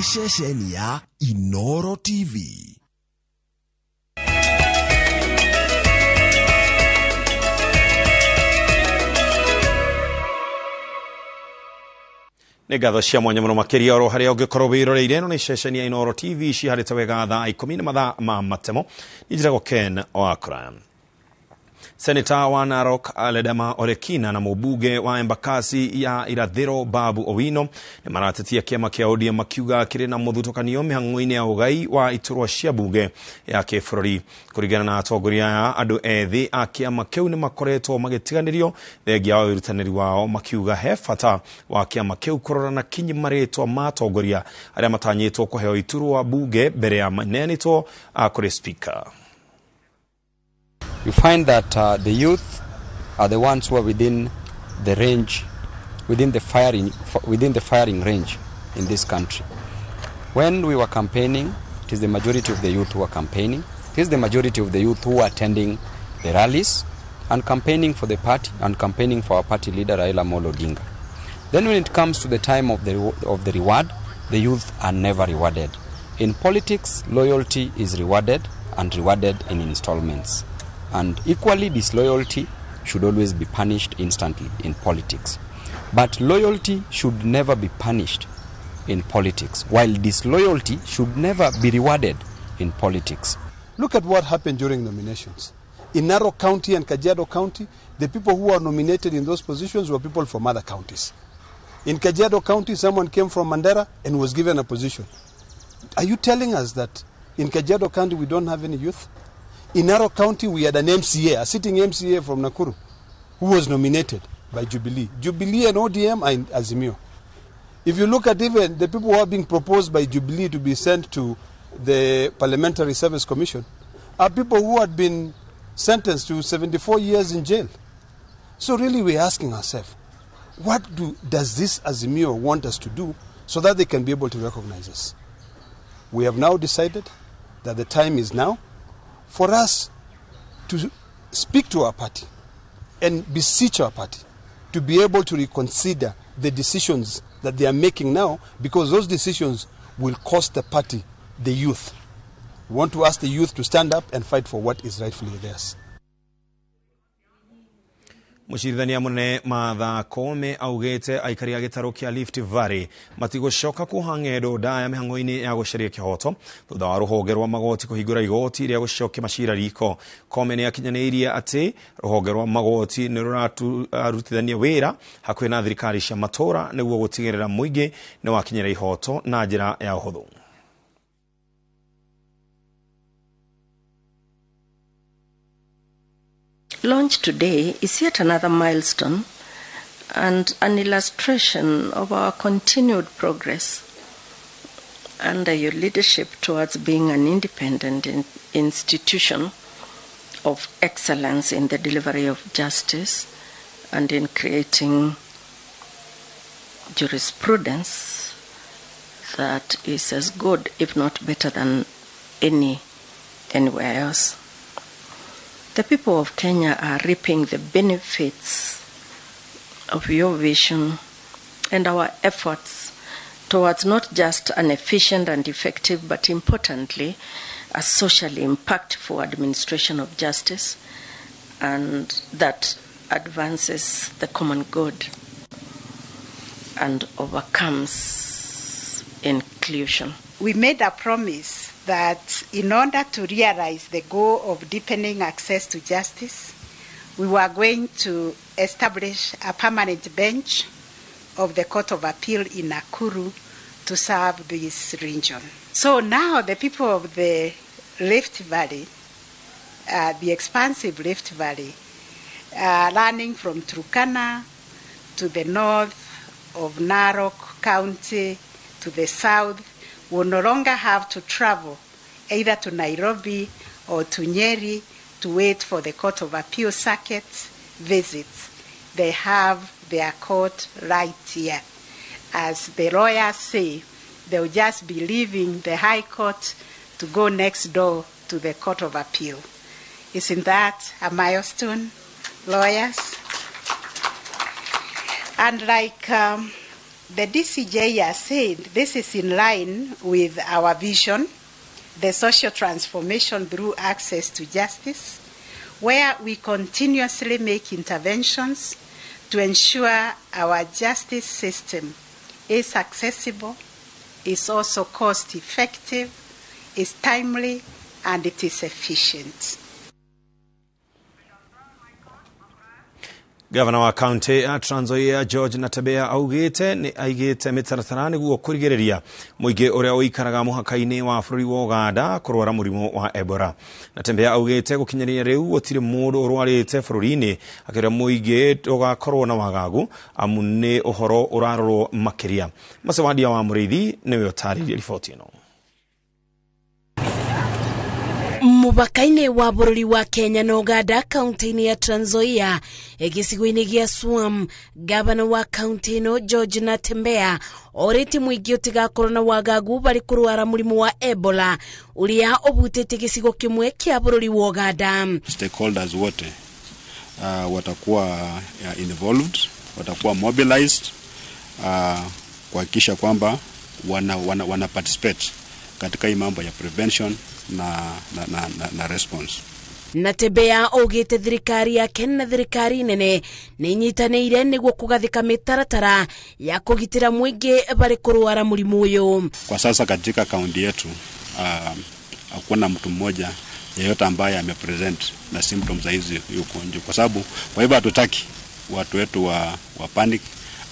Nĩ ceceni ya Inoro TV. Nĩ ngatho cia mwanya mũno makĩria oro harĩa ũngĩkorwo wĩroreire. Ĩno nĩ ceceni ya Inooro TV ciharĩte wega thaa 10 na mathaa ma matemo. Niĩ njĩtagwo Ken Wakra. Seneta wa Narok Ledama Olekina na mũmbunge wa Embakasi ya Irathĩro Babu Owino nĩ maratetia kĩama kĩa ODM makiuga kĩrĩ na mũthutũkanio mĩhang'o-inĩ ya ũgai wa iturwa cia mbunge ya kĩbũrũri. Kũringana na atongoria aya, andũ ethĩ a kĩama kĩu nĩ makoretwo magĩtiganĩrio thengia wa wĩrutanĩri wao, makiuga he bata wa kĩama kĩu kũrora na kinyi marĩtwa ma atongoria arĩa matanyĩtwo kũheo iturwa mbunge mbere ya maneanĩtwo kũrĩ speaker. You find that the youth are the ones who are within the range, within the firing range in this country. When we were campaigning, it is the majority of the youth who are campaigning. It is the majority of the youth who are attending the rallies and campaigning for the party and campaigning for our party leader Raila Amolo Odinga. Then when it comes to the time of the reward, the youth are never rewarded. In politics, loyalty is rewarded and rewarded in installments. And equally, disloyalty should always be punished instantly in politics. But loyalty should never be punished in politics, while disloyalty should never be rewarded in politics. Look at what happened during nominations. In Narok County and Kajiado County, the people who were nominated in those positions were people from other counties. In Kajiado County, someone came from Mandera and was given a position. Are you telling us that in Kajiado County we don't have any youth? In Narok County, we had an MCA, a sitting MCA from Nakuru, who was nominated by Jubilee. Jubilee and ODM and Azimio. If you look at even the people who are being proposed by Jubilee to be sent to the Parliamentary Service Commission, are people who had been sentenced to 74 years in jail. So really we're asking ourselves, what does this Azimio want us to do so that they can be able to recognize us? We have now decided that the time is now for us to speak to our party and beseech our party to be able to reconsider the decisions that they are making now, because those decisions will cost the party, the youth. We want to ask the youth to stand up and fight for what is rightfully theirs. Mũcirithania mũnene Martha Koome augĩte aikari a gĩtarũ kĩa Rift Valley matigũcoka kuoha ng'endo ndaya mĩhang'o-inĩ ya gũcaria kĩhoto thutha wa rũhonge rwa magoti kũhingũra igoti rĩa gũcokia macira riko. Koome nĩ akinyanĩirie atĩ rũhonge rwa magoti nĩ rũrarutithania wĩra hakuhĩ na thirikari cia matũũra nĩguo gũtigĩrĩra mũingĩ nĩ wakinyĩra ihoto na njĩra ya ũhũthũ. Launch today is yet another milestone and an illustration of our continued progress under your leadership towards being an independent institution of excellence in the delivery of justice and in creating jurisprudence that is as good, if not better, than anywhere else. The people of Kenya are reaping the benefits of your vision and our efforts towards not just an efficient and effective, but importantly, a socially impactful administration of justice, and that advances the common good and overcomes inclusion. We made a promise that in order to realize the goal of deepening access to justice, we were going to establish a permanent bench of the Court of Appeal in Nakuru to serve this region. So now the people of the Rift Valley, the expansive Rift Valley, running from Turkana to the north of Narok County to the south, will no longer have to travel either to Nairobi or to Nyeri to wait for the Court of Appeal circuit visits. They have their court right here. As the lawyers say, they'll just be leaving the High Court to go next door to the Court of Appeal. Isn't that a milestone, lawyers? And like The DCJ has said this is in line with our vision, the social transformation through access to justice, where we continuously make interventions to ensure our justice system is accessible, is also cost effective, is timely, and it is efficient. Gavana wa kaunti ya Trans Nzoia George Natembeya augite ni aigite mitaratara niguo kurigireria muingi uria uikaraga muhaka-ini wa bururi wa Uganda kurwara murimu wa Ebola. Natembeya augite gukinyanĩria riu gutiri mundu urwarite bururi-ini, akira muingi ugakorwo na wagagu amu ni uhoro urarorwo makiria. Macewandia wa Muriithi niwe utaririe riboti ino. Mubakaini wa bururi wa Kenya na Uganda kaunti-ini ya Trans Nzoia gĩcigo-inĩ gĩa Suam, gavana wa kaunti ĩno George Natembeya orĩtie mũingĩ ũtigakorwo na wagagu barĩ kũrwara mũrimũ wa Ebola ũrĩa ũbutĩtie gĩcigo kĩmwe kĩa bũrũri wa Uganda. Stakeholders wote watakuwa involved, watakuwa mobilized kuhakikisha kwamba wana participate katika hii mambo ya prevention na response. Natembeya augite thirikari yake na thirikari nene nĩ inyitanĩire nĩguo kũgathĩka mĩtaratara ya kũgitĩra mũingĩ barĩ kũrwara mũrimũ ũyũ. Kwa sasa katika kaunti yetu hakuna mtu mmoja yeyote ambaye amepresent na symptoms za hizi ugonjwa, kwa sababu kwa hivyo hatutaki watu wetu wa panic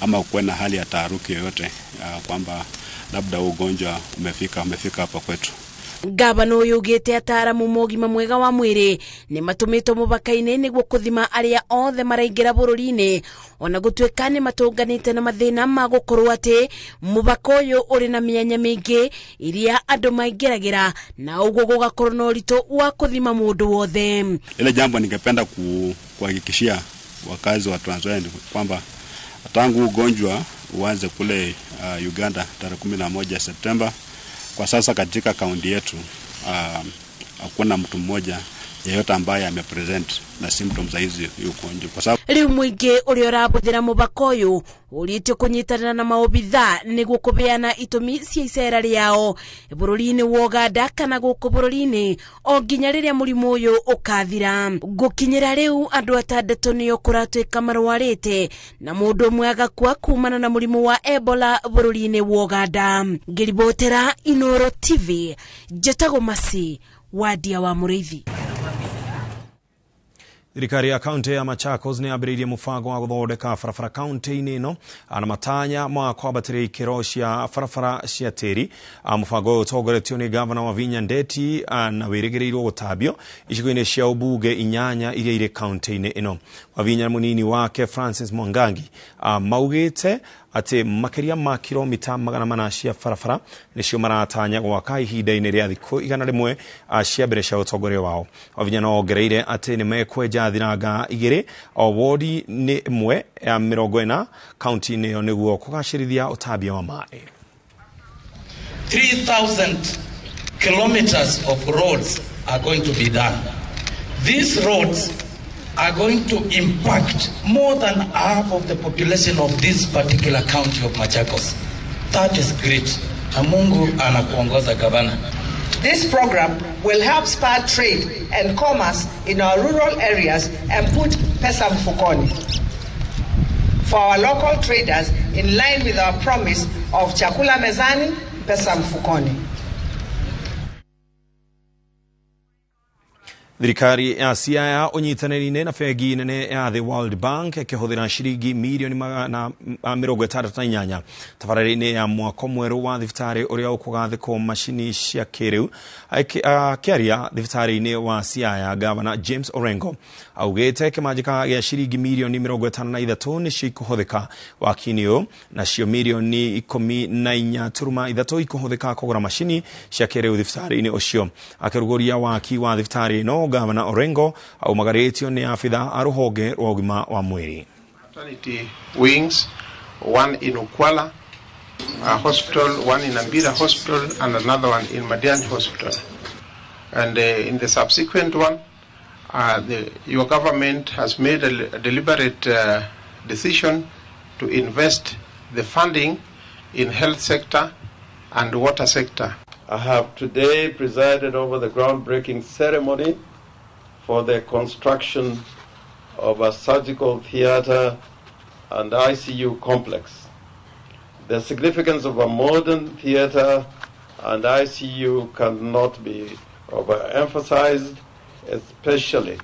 ama kuwe na hali ya taharuki yoyote kwamba labda ugonjwa umefika hapa kwetu. Gavana ũyũ augĩte ataaramu ma ũgima mwega wa mwĩrĩ nĩ matũmĩtwo mũbaka-inĩ nĩguo kũthima arĩa othe maraingĩra bũrũri-inĩ, ona gũtuĩka nĩ matũnganĩte na mathĩna ma gũkorwo atĩ mũbaka ũyũ ũrĩ na mĩanya mĩingĩ iria andũ maingĩragĩra na ũguo gũgakorwo na ũritũ wa kũthima mũndũ wothe. Ile jambo ningependa kuhakikishia wakazi wa Trans Nzoia kwamba tangu ugonjwa uanze kule Uganda tarehe 11 Septemba, kwa sasa katika kaunti yetu hakuna mtu mmoja yeyote ambaye amepresent na symptoms za hizi ugonjwa, kwa sababu riu muingi uria urabuthira mubaka uyu urĩtio kunyitanĩra na maobitha nĩguo kũbeana itũmi cia icera rĩao bũrũri-inĩ wa Uganda kana gũkũ bũrũri-inĩ o nginya rĩrĩa mũrimũ ũyũ ũkathira. Gũkinyĩra rĩu andũ atandatũ nĩo kũratuĩka marwarĩte na mũndũ ũmwe agakua kumana na mũrimũ wa Ebola bũrũri-inĩ wa Uganda. Ngĩribotera Inooro TV, njĩtagwo Masi Wadia wa Mũrĩithi. Thirikari ya kaunti ya Machakos nĩ yambĩrĩirie mũbango wa gũthondeka barabara kaunti-inĩ ĩno na matanya ma kwambatĩria ikĩro cia barabara cia tĩri. Mũbango ũyũ ũtongoretio nĩ gavana wa Wavinya Ndeti na wĩrĩgĩrĩirwo gũtambio icigo-inĩ cia ũmbunge 8 iria irĩ kaunti-inĩ ĩno. Wavinya mũnini wake Francis Mwangangi maugĩte atĩ makĩria ma kilomita 400 cia barabara nĩcio maratanya gwaka ihinda-inĩ rĩa thikũ 100 cia mbere cia ũtongoria wao. Wavinya no ongereire atĩ nĩ mekwenja thiranga 2 o wodi nĩ ĩmwe ya 40 kaunti-inĩ ĩyo nĩguo kũgacĩrithia ũtambia wa maĩ. 3,000 kilometers of roads are going to be done. These roads are going to impact more than half of the population of this particular county of Machakos. That is great. Na Mungu anakuongoza, gavana. This program will help spur trade and commerce in our rural areas and put pesa mfukoni for our local traders in line with our promise of chakula mezani, pesa mfukoni. Thirikari ya Siaya ũnyitanĩri-inĩ na bengi nene ya The World Bank ĩkĩhũthĩra ciringi mirioni 68 tabarĩra-inĩ ya mwako mwerũ wa thibitarĩ ũrĩa ũkũgathĩkwo macini cia kĩrĩu. Akĩaria thibitarĩ-inĩ wa Siaya, Gavana James Orengo augĩte kĩmanjĩka gĩa ciringi mirioni 53 nĩcio ikũhũthĩka waki-inĩ ũyũ, nacio mirioni 14.3 ikũhũthĩka kũgũra macini cia kĩrĩu thibitarĩ-inĩ ũcio. Akĩrugũria waki wa thibitarĩ ĩno, Gavana Orengo aumagarĩtio nĩ abitha a rũhonge rwa ũgima wa mwĩrĩ. Maternity wings, one in Ukwala Hospital, one in Ambira Hospital, and another one in Madian Hospital. And in the subsequent one, your government has made a deliberate decision to invest the funding in health sector and water sector. I have today presided over the groundbreaking ceremony for the construction of a surgical theater and ICU complex. The significance of a modern theater and ICU cannot be overemphasized, especially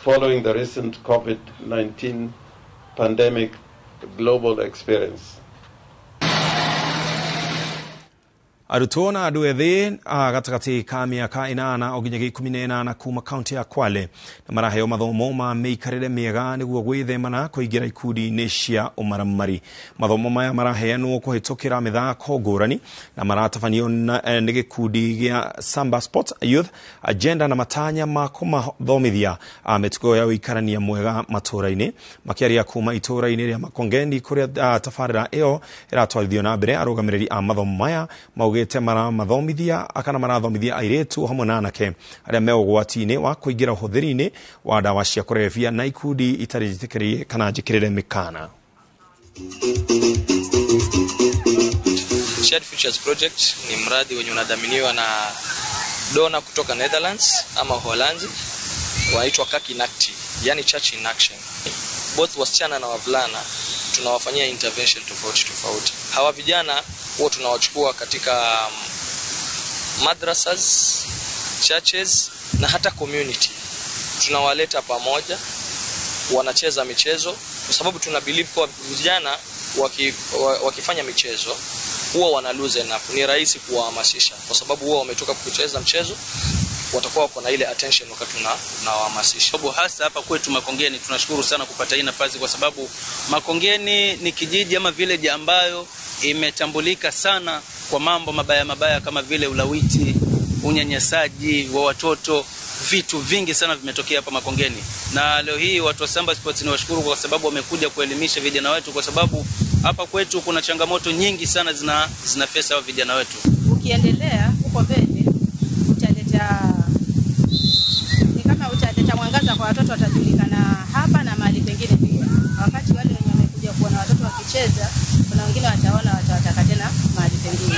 following the recent COVID-19 pandemic global experience. Arutwo na andũ ethĩ a gatagatĩ ka mĩaka 8 o nginyagia 18 kuma kaunti ya Kwale na maraheo mathomo ma mĩikarĩre mĩega nĩguo gwĩthemana kũingĩra ikundi-inĩ cia ũmaramari. Mathomo maya maraheanwo kũhĩtũkĩra mĩthako ngũrani na maratabanio nĩ gĩkundi gĩa Samba Sports Youth Agenda na matanya ma kũmathomithia mĩtugo ya ũikarania mwega matũũra-inĩ. Makĩaria kuma itũũra-inĩ rĩa Makongeni kũrĩa tabarĩra ĩyo ĩratwarithio na mbere, arũgamĩrĩri a mathomo maya maugĩte maramathomithia kana marathomithia airĩtu hamwe na anake arĩa me ũgwati-inĩ wa kũingĩra ũhũthĩri-inĩ wa ndawa cia kũrebia na ikundi itarĩ njĩtĩkĩrie kana njĩkĩrĩre mĩkana. Shared Futures Project ni mradi wenye unadhaminiwa na dona kutoka Netherlands ama Uholanzi, waitwa Kaki Inacti, yani Church in Action. Both wasichana na wavulana tunawafanyia intervention tofauti tofauti. Hawa vijana huwa tunawachukua katika madrasas, churches na hata community. Tunawaleta pamoja, wanacheza michezo kwa sababu tuna believe kwa vijana wakifanya michezo huwa wana lose enough. Ni rahisi kuwahamasisha kwa sababu huwa wametoka kucheza mchezo, watakuwa wako na ile attention wakati tunawahamasisha. Sababu hasa hapa kwetu Makongeni tunashukuru sana kupata hii nafasi kwa sababu Makongeni ni kijiji ama village ambayo imetambulika sana kwa mambo mabaya mabaya kama vile ulawiti, unyanyasaji wa watoto, vitu vingi sana vimetokea hapa Makongeni. Na leo hii watu wa Samba Sports ni washukuru kwa sababu wamekuja kuelimisha vijana wetu, kwa sababu hapa kwetu kuna changamoto nyingi sana zina face hawa vijana wetu. Ukiendelea huko mbele utaleta ni kama utaleta mwangaza kwa watoto, watajulikana hapa na mahali pengine pia. Wakati wale wenye wamekuja kuona watoto wakicheza, kuna wengine wataona watawataka tena mahali pengine.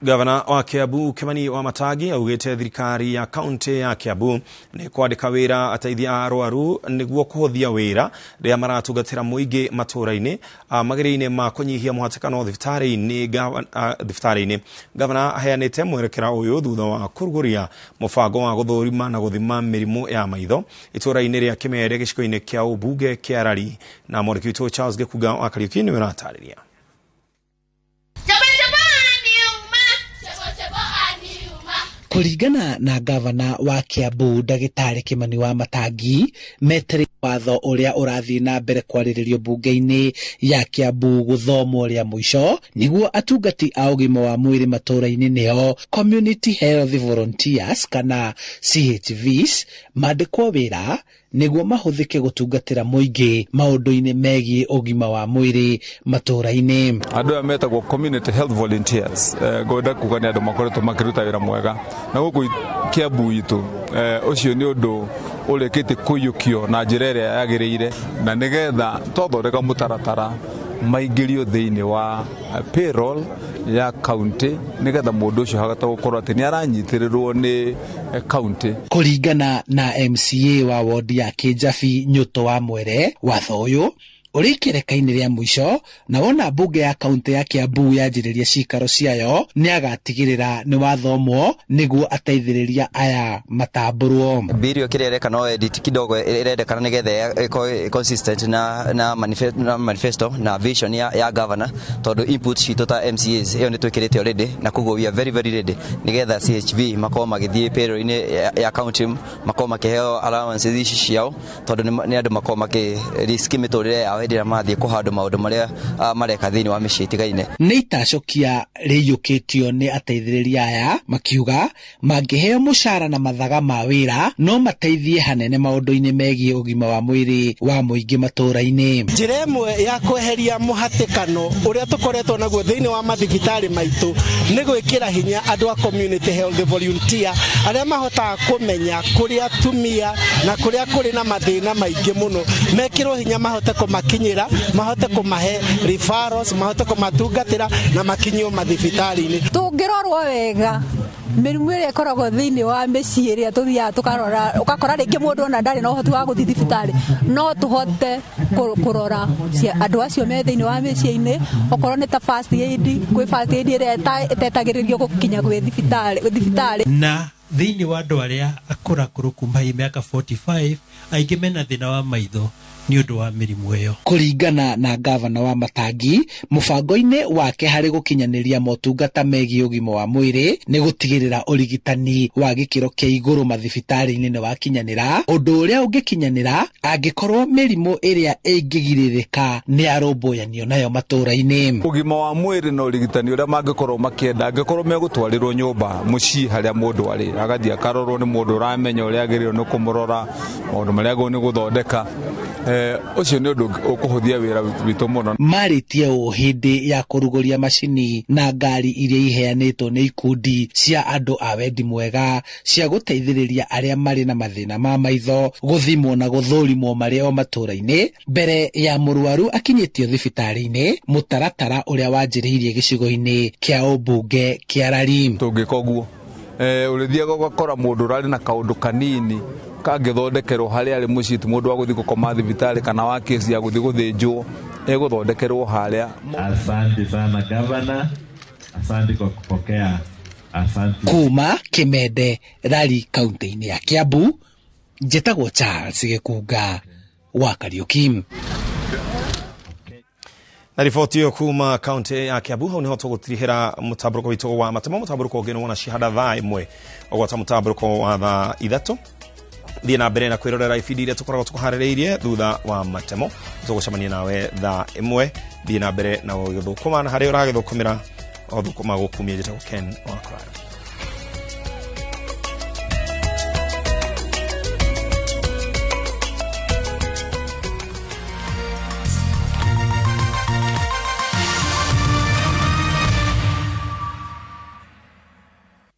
Gavana wa Kiambu Kimani Wamatangi augĩte thirikari ya kaunti ya Kiambu nĩ kwandĩka wĩra ateithia a arwaru nĩguo kũhũthia wĩra rĩrĩa maratungatĩra mũingĩ matũũra-inĩ magĩrĩire ma kũnyihia mũhatĩkano thibitarĩ-inĩ. Gavana aheanĩte mwerekera ũyũ thutha wa kũrugũria mũbango wa gũthũrima na gũthima mĩrimũ ya maitho itũũra-inĩ rĩa Kĩmere gĩcigo-inĩ kĩa ũmbunge kĩa Rari. Na mwandĩki witũ Charles Gĩkunga wa Kariuki nĩwe ũratarĩria. Kũringana na gavana wa Kiambu ndagĩtarĩ Kimani Wamatangi, metereire watho ũrĩa ũrathiĩ na mbere kwarĩrĩrio mbunge-inĩ ya Kiambu gũthomwo rĩa mũico nĩguo atungati a ũgima wa mwĩrĩ matũũra-inĩ nĩo Community Health Volunteers kana CHVs mandĩkwo wĩra nĩguo mahũthĩke gũtungatĩra mũingĩ maũndũ-inĩ megiĩ ũgima wa mwĩrĩ matũũra-inĩ. Andũ aya metagwo community health volunteers, ngwenda kuga nĩ andũ makoretwo makĩruta wĩra mwega na gũkũ Kiambu itũ ũcio nĩ ũndũ ũrĩkĩtie kũiyũkio na njĩra ĩrĩa yagĩrĩire, na nĩgetha twathondeka mũtaratara maingĩrio thĩinĩ wa payroll ya county nĩgetha mũndũ ũcio hagata gũkorwo atĩ nĩ aranyitĩrĩrwo nĩ county. Kũringana na MCA wa wodi ya Kĩnjabi Nyũtũ wa Mwere, watho ũyũ ũrĩ ikereka-inĩ rĩa mũico na wona mbunge ya kaunti ya Kiambu yanjĩrĩria cikaro ciayo nĩagatigĩrĩra nĩ wathomwo nĩguo ateithĩrĩria aya matambũrwo. Bill ĩyo kĩrĩa ĩreka no edit kidogo ĩrendekana nĩgetha ĩkorwo consistent na manifesto na vision ya governor, tondũ input citũ ta MCAs ĩyo nĩ twĩkĩrĩte already, na koguo we are very very ready nĩgetha CHV makorwo magĩthiĩ payroll-inĩ ya county, makorwo makĩheo allowances ici ciao, tondũ nĩ andũ makorwo makĩ risk mĩtũrĩre yao hĩndĩ ĩrĩa marathiĩ kũhandwo maũndũ marĩa mareka thĩinĩ wa mĩciĩ ĩtigaine. Nĩ itacokia rĩiyũkĩtio nĩ ateithĩrĩria aya makiuga mangĩheo mũcara na mathaga ma wĩra no mateithie hanene maũndũ-inĩ megiĩ ũgima wa mwĩrĩ wa mũingĩ matũũra-inĩ. Njĩra ĩmwe ya kweheria mũhatĩkano ũrĩa tũkoretwo naguo thĩinĩ wa mathibitarĩ maitũ nĩ gwĩkĩra hinya andũ a community health volunteer arĩa mahotaga kũmenya kũrĩa atumia na kũrĩa kũrĩ na mathĩna maingĩ mũno, mekĩrwo hinya mahote kũmakinyĩra. kũmakinyĩra, mahote kũmahe referrals, mahote kũmatungatĩra na makinyio mathibitarĩ-inĩ. Tũngĩrorwo wega mĩrimũ ĩrĩa ĩkoragwo thĩinĩ wa mĩciĩ ĩrĩa tũthiaga tũkarora, ũgakora rĩngĩ mũndũ ona ndarĩ na ũhoti wa gũthiĩ thibitarĩ, no tũhote kũrora andũ acio me thĩinĩ wa mĩciĩ-inĩ, okorwo nĩ ta first aid, kwĩ first aid ĩrĩa ĩtetagĩrĩrio gũkinya gwĩ thibitarĩ. Na thĩinĩ wa andũ arĩa akũrakũrũ kuma mĩaka 45, aingĩ mena thĩna wa maitho nĩ ũndũ wa mĩrimũ ĩyo. Kũringana na gavana wa Matangi, mũbango-inĩ wake harĩ gũkinyanĩria motungata megiĩ ũgima wa mwĩrĩ nĩ gũtigĩrĩra ũrigitani wa gĩkĩro kĩa igũrũ mathibitarĩ-inĩ nĩ wakinyanĩra, ũndũ ũrĩa ũngĩkinyanĩra angĩkorwo mĩrimũ ĩrĩa ĩngĩgirĩrĩka nĩ yarũmbũyanio nayo matũũra-inĩ. Ũgima wa mwĩrĩ na ũrigitani ũrĩa mangĩkorwo makĩenda angĩkorwo megũtwarĩrwo nyũmba mũciĩ harĩa mũndũ arĩ, agathiĩ akarorwo nĩ mũndũ ũramenya ũrĩa agĩrĩirwo nĩ kũmũrora, maũndũ marĩa agĩrĩirwo nĩ gũthondeka, ũcio nĩ ũndũ ũkũhũthia wĩra witũ mũno. Marĩtie ũũ hĩndĩ ya kũrugũria macini na ngari iria iheanĩtwo nĩ ikundi cia andũ a wendi mwega cia gũteithĩrĩria arĩa marĩ na mathĩna ma maitho gũthimwo na gũthũrimwo marĩ o matũũra-inĩ mbere ya mũrwaru akinyĩtio thibitarĩ-inĩ, mũtaratara ũrĩa wanjĩrĩirie gĩcigo-inĩ kĩa ũmbunge kĩa Rari. Tũngĩka ũguo, ũrĩthiaga ũgakora mũndũ ũrarĩ na kaũndũ kanini kangĩthondekerwo harĩa arĩ mũciĩ, ti mũndũ wa gũthiĩ gũkoma thibitarĩ kana wa kesi ya gũthiĩ gũthĩnjwo, egũthondekerwo harĩa. Asante sana gavana, asante kwa kupokea. Asante. Kuma Kimende, Rari, kaunti-inĩ ya Kiambu, njĩtagwo Charles Gĩkunga wa Kariuki. Na riboti ĩyo kuma kaunti ya Kiambu, hau niho tũgũtirihĩra mũtambũrũko witũ wa matemo. Mũtambũrũko ũngĩ nĩ wona cihanda thaa 1 ũgwata mũtambũrũko wa thaa 3. Thiĩ na mbere na kwĩrorera ibindi iria tũkoragwo tũkũharĩrĩirie thutha wa matemo. Tũgũcemania nawe thaa 1. Thiĩ na mbere na gũgĩthũkũma na harĩa ũragĩthũkũmĩra o thũkũma gũkumia. Njĩtagwo Ken Wakora.